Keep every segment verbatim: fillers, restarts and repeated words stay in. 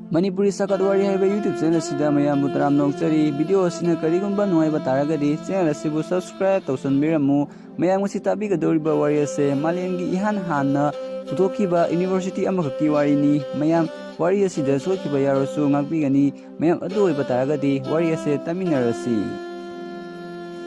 ꯃꯅꯤꯄꯨꯔꯤ ꯁꯥꯀꯠ ꯋꯥꯔꯤ ꯍꯥꯏꯕ YouTube channel ꯑꯁꯤꯗ ꯃꯌꯥꯝꯕꯨ ꯇꯔꯥꯝꯅ ꯑꯣꯛꯆꯔꯤ꯫ Video ꯑꯁꯤꯅ ꯀꯔꯤꯒꯨꯝꯕ ꯅꯨꯡꯉꯥꯏꯕ ꯇꯥꯔꯒꯗꯤ channel ꯑꯁꯤꯕꯨ subscribe ꯇꯧꯁꯟꯕꯤꯔꯝꯃꯨ꯫ ꯃꯌꯥꯝ ꯉꯁꯤ ꯇꯥꯕꯤꯒꯗꯧꯔꯤꯕ ꯋꯥꯔꯤ ꯑꯁꯦ ꯃꯥꯂꯦꯝꯒꯤ ꯏꯍꯥꯟ ꯍꯥꯟꯅ ꯄꯨꯊꯣꯛꯈꯤꯕ university ꯑꯃꯈꯛꯀꯤ ꯋꯥꯔꯤꯅꯤ꯫ ꯃꯌꯥꯝ ꯋꯥꯔꯤ ꯑꯁꯤꯗ ꯁꯣꯏꯈꯤꯕ ꯌꯥꯎꯔꯁꯨ ꯉꯥꯛꯄꯤꯒꯅꯤ꯫ ꯃꯌꯥꯝ ꯑꯗꯨ ꯑꯣꯏꯕ ꯇꯥꯔꯒꯗꯤ ꯋꯥꯔꯤ ꯑꯁꯦ ꯇꯥꯃꯤꯟꯅꯔꯁꯤ꯫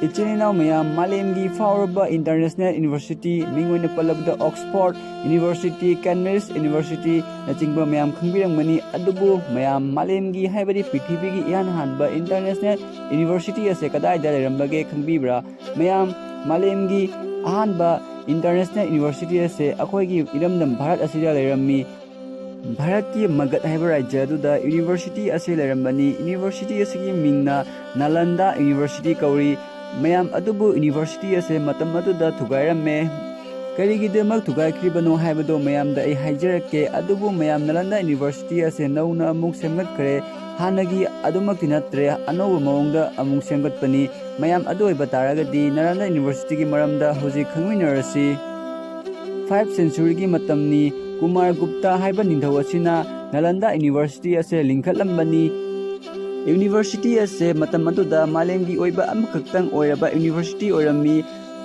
ꯏꯆꯤꯟ ꯏꯅꯥꯎ ꯃꯌꯥꯝ, ꯃꯥꯂꯦꯝꯒꯤ ꯐꯥꯎꯔꯕ international university, ꯃꯤꯡ ꯑꯣꯏꯅ ꯄꯜꯂꯕꯗ Oxford University, Cambridge University ꯅꯆꯤꯡꯕ ꯃꯌꯥꯝ ꯈꯪꯕꯤꯔꯝꯒꯅꯤ꯫ ꯑꯗꯨꯕꯨ ꯃꯌꯥꯝ, ꯃꯥꯂꯦꯝꯒꯤ ꯍꯥꯏꯕꯗꯤ ꯄ꯭ꯔꯤꯊꯤꯕꯤꯒꯤ ꯏꯍꯥꯟ ꯍꯥꯟꯕ international university ꯑꯁꯦ ꯀꯗꯥꯏꯗ ꯂꯩꯔꯝꯕꯒꯦ ꯈꯪꯕꯤꯕ꯭ꯔꯥ? ꯃꯌꯥꯝ, ꯃꯥꯂꯦꯝꯒꯤ ꯑꯍꯥꯟꯕ international university ꯑꯁꯦ ꯑꯩꯈꯣꯏꯒꯤ ꯏꯔꯝꯗꯝ ꯚꯥꯔꯠ ꯑꯁꯤꯗ ꯂꯩꯔꯝꯃꯤ꯫ ꯚꯥꯔꯠꯀꯤ ꯃꯒꯙ ꯍꯥꯏꯕ ꯔꯥꯖ꯭ꯌ ꯑꯗꯨꯗ university ꯑꯁꯤ ꯂꯩꯔꯝꯕꯅꯤ꯫ University ꯑꯁꯤꯒꯤ ꯃꯤꯡꯅ ꯅꯥꯂꯟꯗꯥ University ꯀꯧꯔꯤ꯫ ꯃꯌꯥꯝ, ꯑꯗꯨꯕꯨ university ꯑꯁꯦ ꯃꯇꯝ ꯑꯗꯨꯗ ꯊꯨꯒꯥꯏꯔꯝꯃꯦ꯫ ꯀꯔꯤꯒꯤꯗꯃꯛ ꯊꯨꯒꯥꯏꯈ꯭ꯔꯤꯕꯅꯣ ꯍꯥꯏꯕꯗꯣ ꯃꯌꯥꯝꯗ ꯑꯩ ꯍꯥꯏꯖꯔꯛꯀꯦ꯫ ꯑꯗꯨꯕꯨ ꯃꯌꯥꯝ, ꯅꯥꯂꯟꯗꯥ University ꯑꯁꯦ ꯅꯧꯅ ꯑꯃꯨꯛ ꯁꯦꯝꯒꯠꯈ꯭ꯔꯦ꯫ ꯍꯥꯟꯅꯒꯤ ꯑꯗꯨꯃꯛꯇꯤ ꯅꯠꯇ꯭ꯔꯦ, ꯑꯅꯧꯕ ꯃꯑꯣꯡꯗ ꯑꯃꯨꯛ ꯁꯦꯝꯒꯠꯄꯅꯤ꯫ ꯃꯌꯥꯝ, ꯑꯗꯨ ꯑꯣꯏꯕ ꯇꯥꯔꯒꯗꯤ ꯅꯥꯂꯟꯗꯥ Universityꯒꯤ ꯃꯔꯝꯗ ꯍꯧꯖꯤꯛ ꯈꯪꯃꯤꯟꯅꯔꯁꯤ꯫ Fifth centuryꯒꯤ ꯃꯇꯝꯅꯤ꯫ ꯀꯨꯃꯥꯔ ꯒꯨꯞꯇ ꯍꯥꯏꯕ ꯅꯤꯡꯊꯧ ꯑꯁꯤꯅ ꯅꯥꯂꯟꯗꯥ University ꯑꯁꯦ ꯂꯤꯡꯈꯠꯂꯝꯕꯅꯤ꯫ University ꯑꯁꯦ ꯃꯇꯝ ꯑꯗꯨꯗ ꯃꯥꯂꯦꯝꯒꯤ ꯑꯣꯏꯕ ꯑꯃꯈꯛꯇꯪ ꯑꯣꯏꯔꯕ university ꯑꯣꯏꯔꯝꯃꯤ꯫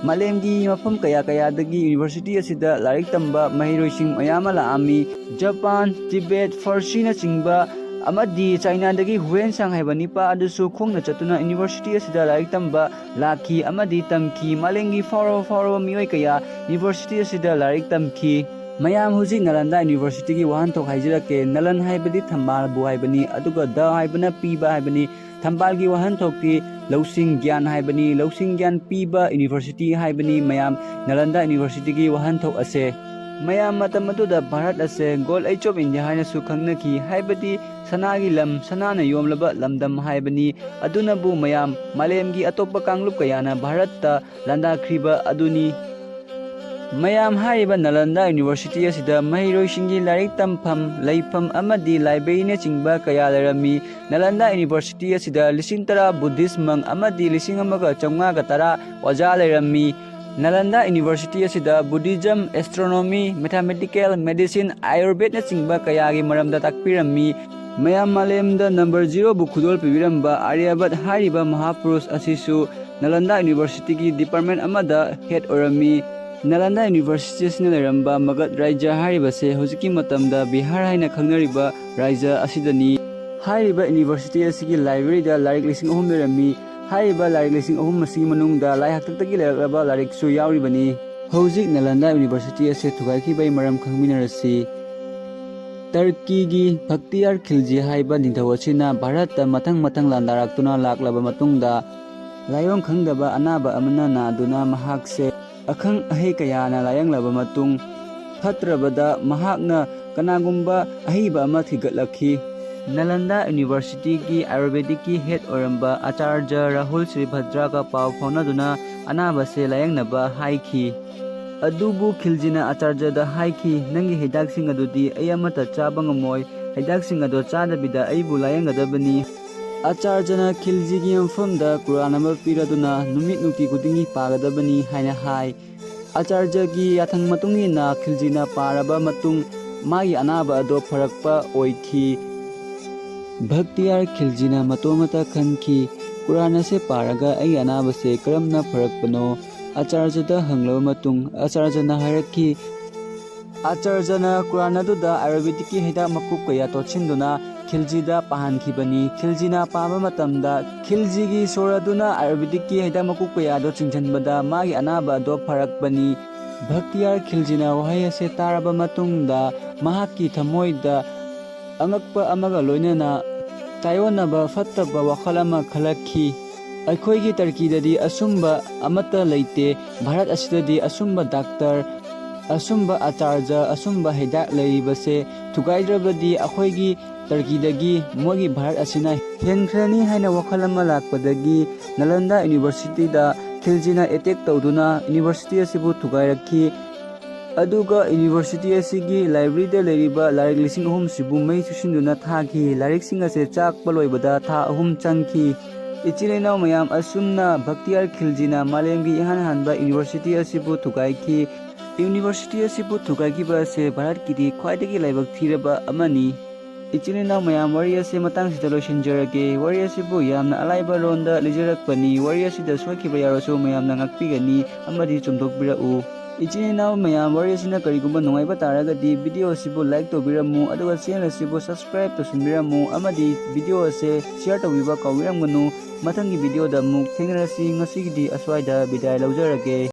ꯃꯥꯂꯦꯝꯒꯤ ꯃꯐꯝ ꯀꯌꯥ ꯀꯌꯥꯗꯒꯤ university ꯑꯁꯤꯗ ꯂꯥꯏꯔꯤꯛ ꯇꯝꯕ ꯃꯍꯩꯔꯣꯏꯁꯤꯡ ꯃꯌꯥꯝ ꯑꯃ ꯂꯥꯛꯑꯝꯃꯤ꯫ ꯖꯄꯥꯟ, ꯇꯤꯕꯦꯠ, ꯐꯥꯔꯁꯤꯅꯆꯤꯡꯕ ꯑꯃꯗꯤ ꯆꯥꯏꯅꯥꯗꯒꯤ ꯍꯨꯋꯦꯟ ꯁꯥꯡ ꯍꯥꯏꯕ ꯅꯤꯄꯥ ꯑꯗꯨꯁꯨ ꯈꯣꯡꯅ ꯆꯠꯇꯨꯅ university ꯑꯁꯤꯗ ꯂꯥꯏꯔꯤꯛ ꯇꯝꯕ ꯂꯥꯛꯈꯤ ꯑꯃꯗꯤ ꯇꯝꯈꯤ꯫ ꯃꯥꯂꯦꯝꯒꯤ ꯐꯥꯎꯔꯕ ꯐꯥꯎꯔꯕ ꯃꯤꯑꯣꯏ ꯀꯌꯥ university ꯑꯁꯤꯗ ꯂꯥꯏꯔꯤꯛ ꯇꯝꯈꯤ꯫ ꯃꯌꯥꯝ, ꯍꯧꯖꯤꯛ ꯅꯥꯂꯟꯗꯥ Universityꯒꯤ ꯋꯥꯍꯟꯊꯣꯛ ꯍꯥꯏꯖꯔꯛꯀꯦ꯫ ꯅꯥꯂꯟ ꯍꯥꯏꯕꯗꯤ ꯊꯝꯕꯥꯜꯕꯨ ꯍꯥꯏꯕꯅꯤ, ꯑꯗꯨꯒ ꯗꯥ ꯍꯥꯏꯕꯅ ꯄꯤꯕ ꯍꯥꯏꯕꯅꯤ꯫ ꯊꯝꯕꯥꯜꯒꯤ ꯋꯥꯍꯟꯊꯣꯛꯇꯤ ꯂꯧꯁꯤꯡ ꯒ꯭ꯌꯥꯟ ꯍꯥꯏꯕꯅꯤ, ꯂꯧꯁꯤꯡ ꯒ꯭ꯌꯥꯟ ꯄꯤꯕ university ꯍꯥꯏꯕꯅꯤ꯫ ꯃꯌꯥꯝ, ꯅꯥꯂꯟꯗꯥ Universityꯒꯤ ꯋꯥꯍꯟꯊꯣꯛ ꯑꯁꯦ꯫ ꯃꯌꯥꯝ, ꯃꯇꯝ ꯑꯗꯨꯗ ꯚꯥꯔꯠ ꯑꯁꯦ Gold Age of India ꯍꯥꯏꯅꯁꯨ ꯈꯪꯅꯈꯤ, ꯍꯥꯏꯕꯗꯤ ꯁꯅꯥꯒꯤ ꯂꯝ, ꯁꯅꯥꯅ ꯌꯣꯝꯂꯕ ꯂꯝꯗꯝ ꯍꯥꯏꯕꯅꯤ꯫ ꯑꯗꯨꯅꯕꯨ ꯃꯌꯥꯝ, ꯃꯥꯂꯦꯝꯒꯤ ꯑꯇꯣꯞꯄ ꯀꯥꯡꯂꯨꯞ ꯀꯌꯥꯅ ꯚꯥꯔꯠꯇ ꯂꯥꯟꯗꯥꯈ꯭ꯔꯤꯕ ꯑꯗꯨꯅꯤ꯫ ꯃꯌꯥꯝ, ꯍꯥꯏꯔꯤꯕ ꯅꯥꯂꯟꯗꯥ University ꯑꯁꯤꯗ ꯃꯍꯩꯔꯣꯏꯁꯤꯡꯒꯤ ꯂꯥꯏꯔꯤꯛ ꯇꯝꯐꯝ, ꯂꯩꯐꯝ ꯑꯃꯗꯤ libraryꯅꯆꯤꯡꯕ ꯀꯌꯥ ꯂꯩꯔꯝꯃꯤ꯫ ꯅꯥꯂꯟꯗꯥ University ꯑꯁꯤꯗ ꯂꯤꯁꯤꯡ ꯇꯔꯥ Buddhist monk ꯑꯃꯗꯤ ꯂꯤꯁꯤꯡ ꯑꯃꯒ ꯆꯥꯝꯃꯉꯥꯒ ꯇꯔꯥ ꯑꯣꯖꯥ ꯂꯩꯔꯝꯃꯤ꯫ ꯅꯥꯂꯟꯗꯥ University ꯑꯁꯤꯗ Buddhism, astronomy, mathematical, medicine, Ayurvedꯅꯆꯤꯡꯕ ꯀꯌꯥꯒꯤ ꯃꯔꯝꯗ ꯇꯥꯛꯄꯤꯔꯝꯃꯤ꯫ ꯃꯌꯥꯝ ꯃꯥꯂꯦꯝꯗ ꯅꯝꯕꯔ ꯖꯤꯔꯣꯕꯨ ꯈꯨꯗꯣꯜ ꯄꯤꯕꯤꯔꯝꯕ ꯑꯥꯔꯌꯥꯕꯠ ꯍꯥꯏꯔꯤꯕ ꯃꯍꯥꯄꯨꯔꯨꯁ ꯑꯁꯤꯁꯨ ꯅꯥꯂꯟꯗꯥ ꯌꯨꯅꯤꯚꯔꯁꯤꯇꯤꯒꯤ ꯗꯤꯄꯥꯔꯠꯃꯦꯟ ꯑꯃꯗ ꯍꯦꯗ ꯑꯣꯏꯔꯝꯃꯤ꯫ ꯅꯥꯂꯟꯗꯥ ꯌꯨꯅꯤꯚꯔꯁꯤꯇꯤ ꯑꯁꯤꯅ ꯂꯩꯔꯝꯕ ꯃꯒꯙ ꯔꯥꯖ꯭ꯌ ꯍꯥꯏꯔꯤꯕꯁꯦ ꯍꯧꯖꯤꯛꯀꯤ ꯃꯇꯝꯗ ꯕꯤꯍꯥꯔ ꯍꯥꯏꯅ ꯈꯪꯅꯔꯤꯕ ꯔꯥꯖ꯭ꯌ ꯑꯁꯤꯗꯅꯤ꯫ ꯍꯥꯏꯔꯤꯕ ꯌꯨꯅꯤꯚꯔꯁꯤꯇꯤ ꯑꯁꯤꯒꯤ ꯂꯥꯏꯕ꯭ꯔꯦꯔꯤꯗ ꯂꯥꯏꯔꯤꯛ ꯂꯤꯁꯤꯡ ꯑꯍꯨꯝ ꯂꯩꯔꯝꯃꯤ꯫ ꯍꯥꯏꯔꯤꯕ ꯂꯥꯏꯔꯤꯛ ꯂꯤꯁꯤꯡ ꯑꯍꯨꯝ ꯑꯁꯤꯒꯤ ꯃꯅꯨꯡꯗ ꯂꯥꯏ ꯍꯥꯛꯇꯛꯇꯒꯤ ꯂꯩꯔꯛꯂꯕ ꯂꯥꯏꯔꯤꯛꯁꯨ ꯌꯥꯎꯔꯤꯕꯅꯤ꯫ ꯍꯧꯖꯤꯛ ꯅꯥꯂꯟꯗꯥ ꯌꯨꯅꯤꯚꯔꯁꯤꯇꯤ ꯑꯁꯦ ꯊꯨꯒꯥꯏꯈꯤꯕꯒꯤ ꯃꯔꯝ ꯈꯪꯃꯤꯟꯅꯔꯁꯤ꯫ ꯇꯔꯀꯤꯒꯤ ꯕꯈꯇꯤꯌꯥꯔ ꯈꯤꯜꯖꯤ ꯍꯥꯏꯕ ꯅꯤꯡꯊꯧ ꯑꯁꯤꯅ ꯚꯥꯔꯠꯇ ꯃꯊꯪ ꯃꯊꯪ ꯂꯥꯟꯗꯥꯔꯛꯇꯨꯅ ꯂꯥꯛꯂꯕ ꯃꯇꯨꯡꯗ, ꯂꯥꯏꯑꯣꯡ ꯈꯪꯗꯕ ꯑꯅꯥꯕ ꯑꯃꯅ ꯅꯥꯗꯨꯅ ꯃꯍꯥꯛꯁꯦ ꯑꯈꯪ ꯑꯍꯩ ꯀꯌꯥꯅ ꯂꯥꯌꯦꯡꯂꯕ ꯃꯇꯨꯡ, ꯐꯠꯇ꯭ꯔꯕꯗ ꯃꯍꯥꯛꯅ ꯀꯅꯥꯒꯨꯝꯕ ꯑꯍꯩꯕ ꯑꯃ ꯊꯤꯒꯠꯂꯛꯈꯤ꯫ ꯅꯥꯂꯟꯗꯥ ꯌꯨꯅꯤꯚꯔꯁꯤꯇꯤꯒꯤ ꯑꯥꯌꯨꯔꯕꯦꯗꯤꯛꯀꯤ ꯍꯦꯗ ꯑꯣꯏꯔꯝꯕ ꯑꯥꯆꯥꯔꯖ ꯔꯥꯍꯨꯜ ꯁ꯭ꯔꯤꯚꯗ꯭ꯔꯥꯒ ꯄꯥꯎ ꯐꯥꯎꯅꯗꯨꯅ ꯑꯅꯥꯕꯁꯦ ꯂꯥꯌꯦꯡꯅꯕ ꯍꯥꯏꯈꯤ꯫ ꯑꯗꯨꯕꯨ ꯈꯤꯜꯖꯤꯅ ꯑꯥꯆꯥꯔꯖꯗ ꯍꯥꯏꯈꯤ, "ꯅꯪꯒꯤ ꯍꯤꯗꯥꯛꯁꯤꯡ ꯑꯗꯨꯗꯤ ꯑꯩ ꯑꯃꯠꯇ ꯆꯥꯕ ꯉꯝꯃꯣꯏ꯫ ꯍꯤꯗꯥꯛꯁꯤꯡ ꯑꯗꯣ ꯆꯥꯗꯕꯤꯗ ꯑꯩꯕꯨ ꯂꯥꯌꯦꯡꯒꯗꯕꯅꯤ꯫" ꯑꯥꯆꯥꯔꯖꯅ ꯈꯤꯜꯖꯤꯒꯤ ꯃꯐꯝꯗ ꯀꯨꯔꯥꯟ ꯑꯃ ꯄꯤꯔꯗꯨꯅ ꯅꯨꯃꯤꯠ ꯅꯨꯡꯇꯤ ꯈꯨꯗꯤꯡꯒꯤ ꯄꯥꯒꯗꯕꯅꯤ ꯍꯥꯏꯅ ꯍꯥꯏ꯫ ꯑꯥꯆꯥꯔꯖꯒꯤ ꯌꯥꯊꯪ ꯃꯇꯨꯡ ꯏꯟꯅ ꯈꯤꯜꯖꯤꯅ ꯄꯥꯔꯕ ꯃꯇꯨꯡ ꯃꯥꯒꯤ ꯑꯅꯥꯕ ꯑꯗꯣ ꯐꯔꯛꯄ ꯑꯣꯏꯈꯤ꯫ ꯚꯛꯇꯤꯌꯥꯔ ꯈꯤꯜꯖꯤꯅ ꯃꯇꯣꯝꯇ ꯈꯟꯈꯤ, "ꯀꯨꯔꯥꯟ ꯑꯁꯦ ꯄꯥꯔꯒ ꯑꯩꯒꯤ ꯑꯅꯥꯕꯁꯦ ꯀꯔꯝꯅ ꯐꯔꯛꯄꯅꯣ?" ꯑꯥꯆꯥꯔꯖꯗ ꯍꯪꯂꯕ ꯃꯇꯨꯡ ꯑꯥꯆꯥꯔꯖꯅ ꯍꯥꯏꯔꯛꯈꯤ꯫ ꯑꯥꯆꯥꯔꯖꯅ ꯀꯨꯔꯥꯟ ꯑꯗꯨꯗ ꯑꯥꯌꯨꯔꯕꯦꯗꯤꯛꯀꯤ ꯍꯤꯗꯥꯛ ꯃꯀꯨꯞ ꯀꯌꯥ ꯇꯣꯠꯁꯤꯟꯗꯨꯅ ꯈꯤꯜꯖꯤꯗ ꯄꯥꯍꯟꯈꯤꯕꯅꯤ꯫ ꯈꯤꯜꯖꯤꯅ ꯄꯥꯕ ꯃꯇꯝꯗ ꯈꯤꯜꯖꯤꯒꯤ ꯁꯣꯔ ꯑꯗꯨꯅ ꯑꯥꯌꯨꯔꯕꯦꯗꯤꯛꯀꯤ ꯍꯤꯗꯥꯛ ꯃꯀꯨꯞ ꯀꯌꯥꯗꯣ ꯆꯤꯡꯁꯤꯟꯕꯗ ꯃꯥꯒꯤ ꯑꯅꯥꯕ ꯑꯗꯣ ꯐꯔꯛꯄꯅꯤ꯫ ꯚꯛꯇꯤꯌꯥꯔ ꯈꯤꯜꯖꯤꯅ ꯋꯥꯍꯩ ꯑꯁꯦ ꯇꯥꯔꯕ ꯃꯇꯨꯡꯗ ꯃꯍꯥꯛꯀꯤ ꯊꯃꯣꯏꯗ ꯑꯉꯛꯄ ꯑꯃꯒ ꯂꯣꯏꯅꯅ ꯇꯥꯏꯑꯣꯟꯅꯕ ꯐꯠꯇꯕ ꯋꯥꯈꯜ ꯑꯃ ꯈꯜꯂꯛꯈꯤ꯫ ꯑꯩꯈꯣꯏꯒꯤ ꯇꯔꯀꯤꯗꯗꯤ ꯑꯁꯨꯝꯕ ꯑꯃꯠꯇ ꯂꯩꯇꯦ꯫ ꯚꯥꯔꯠ ꯑꯁꯤꯗꯗꯤ ꯑꯁꯨꯝꯕ ꯗꯥꯛꯇꯔ, ꯑꯁꯨꯝꯕ ꯑꯥꯆꯥꯔꯖ, ꯑꯁꯨꯝꯕ ꯍꯤꯗꯥꯛ ꯂꯩꯔꯤꯕꯁꯦ ꯊꯨꯒꯥꯏꯗ꯭ꯔꯕꯗꯤ ꯑꯩꯈꯣꯏꯒꯤ ꯇꯔꯀꯤꯗꯒꯤ ꯃꯣꯏꯒꯤ ꯚꯥꯔꯠ ꯑꯁꯤꯅ ꯍꯦꯟꯈ꯭ꯔꯅꯤ ꯍꯥꯏꯅ ꯋꯥꯈꯜ ꯑꯃ ꯂꯥꯛꯄꯗꯒꯤ ꯅꯥꯂꯟꯗꯥ ꯌꯨꯅꯤꯚꯔꯁꯤꯇꯤꯗ ꯈꯤꯜꯖꯤꯅ ꯑꯦꯇꯦꯛ ꯇꯧꯗꯨꯅ ꯌꯨꯅꯤꯚꯔꯁꯤꯇꯤ ꯑꯁꯤꯕꯨ ꯊꯨꯒꯥꯏꯔꯛꯈꯤ꯫ ꯑꯗꯨꯒ ꯌꯨꯅꯤꯚꯔꯁꯤꯇꯤ ꯑꯁꯤꯒꯤ ꯂꯥꯏꯕ꯭ꯔꯦꯔꯤꯗ ꯂꯩꯔꯤꯕ ꯂꯥꯏꯔꯤꯛ ꯂꯤꯁꯤꯡ ꯑꯍꯨꯝ ꯁꯤꯕꯨ ꯃꯩ ꯆꯨꯁꯤꯟꯗꯨꯅ ꯊꯥꯈꯤ꯫ ꯂꯥꯏꯔꯤꯛꯁꯤꯡ ꯑꯁꯦ ꯆꯥꯛꯄ ꯂꯣꯏꯕꯗ ꯊꯥ ꯑꯍꯨꯝ ꯆꯪꯈꯤ꯫ ꯏꯆꯤꯜ ꯏꯅꯥꯎ ꯃꯌꯥꯝ, ꯑꯁꯨꯝꯅ ꯚꯛꯇꯤꯌꯥꯔ ꯈꯤꯜꯖꯤꯅ ꯃꯥꯂꯦꯝꯒꯤ ꯏꯍꯥꯟ ꯍꯥꯟꯕ ꯌꯨꯅꯤꯚꯔꯁꯤꯇꯤ ꯑꯁꯤꯕꯨ ꯊꯨꯒꯥꯏꯈꯤ꯫ ꯌꯨꯅꯤꯚꯔꯁꯤꯇꯤ ꯑꯁꯤꯕꯨ ꯊꯨꯒꯥꯏꯈꯤꯕ ꯑꯁꯦ ꯚꯥꯔꯠꯀꯤꯗꯤ ꯈ꯭ꯋꯥꯏꯗꯒꯤ ꯂꯥꯏꯕꯛ ꯊꯤꯔꯕ ꯑꯃꯅꯤ꯫ ꯏꯆꯤꯟ ꯏꯅꯥꯎ ꯃꯌꯥꯝ, ꯋꯥꯔꯤ ꯑꯁꯤ ꯃꯇꯥꯡꯁꯤꯗ ꯂꯣꯏꯁꯤꯟꯖꯔꯒꯦ꯫ ꯋꯥꯔꯤ ꯑꯁꯤꯕꯨ ꯌꯥꯝꯅ ꯑꯂꯥꯏꯕ ꯂꯣꯟꯗ ꯂꯤꯖꯔꯛꯄꯅꯤ꯫ ꯋꯥꯔꯤ ꯑꯁꯤꯗ ꯁꯣꯏꯈꯤꯕ ꯌꯥꯎꯔꯁꯨ ꯃꯌꯥꯝꯅ ꯉꯥꯛꯄꯤꯒꯅꯤ ꯑꯃꯗꯤ ꯆꯨꯝꯊꯣꯛꯄꯤꯔꯛꯎ꯫ ꯏꯆꯤꯟ ꯏꯅꯥꯎ ꯃꯌꯥꯝ, ꯋꯥꯔꯤ ꯑꯁꯤꯅ ꯀꯔꯤꯒꯨꯝꯕ ꯅꯨꯡꯉꯥꯏꯕ ꯇꯥꯔꯒꯗꯤ video ꯑꯁꯤꯕꯨ like ꯇꯧꯕꯤꯔꯝꯃꯨ, ꯑꯗꯨꯒ channel ꯑꯁꯤꯕꯨ subscribe ꯇꯧꯁꯤꯟꯕꯤꯔꯝꯃꯨ, ꯑꯃꯗꯤ video ꯑꯁꯦ share ꯇꯧꯕꯤꯕ ꯀꯥꯎꯕꯤꯔꯝꯒꯅꯨ꯫ ꯃꯊꯪꯒꯤ video ꯗ ꯑꯃꯨꯛ ꯊꯦꯡꯅꯔꯁꯤ꯫ ꯉꯁꯤꯒꯤꯗꯤ ꯑꯁ꯭ꯋꯥꯏꯗ ꯕꯤꯗꯥꯏ ꯂꯧꯖꯔꯒꯦ꯫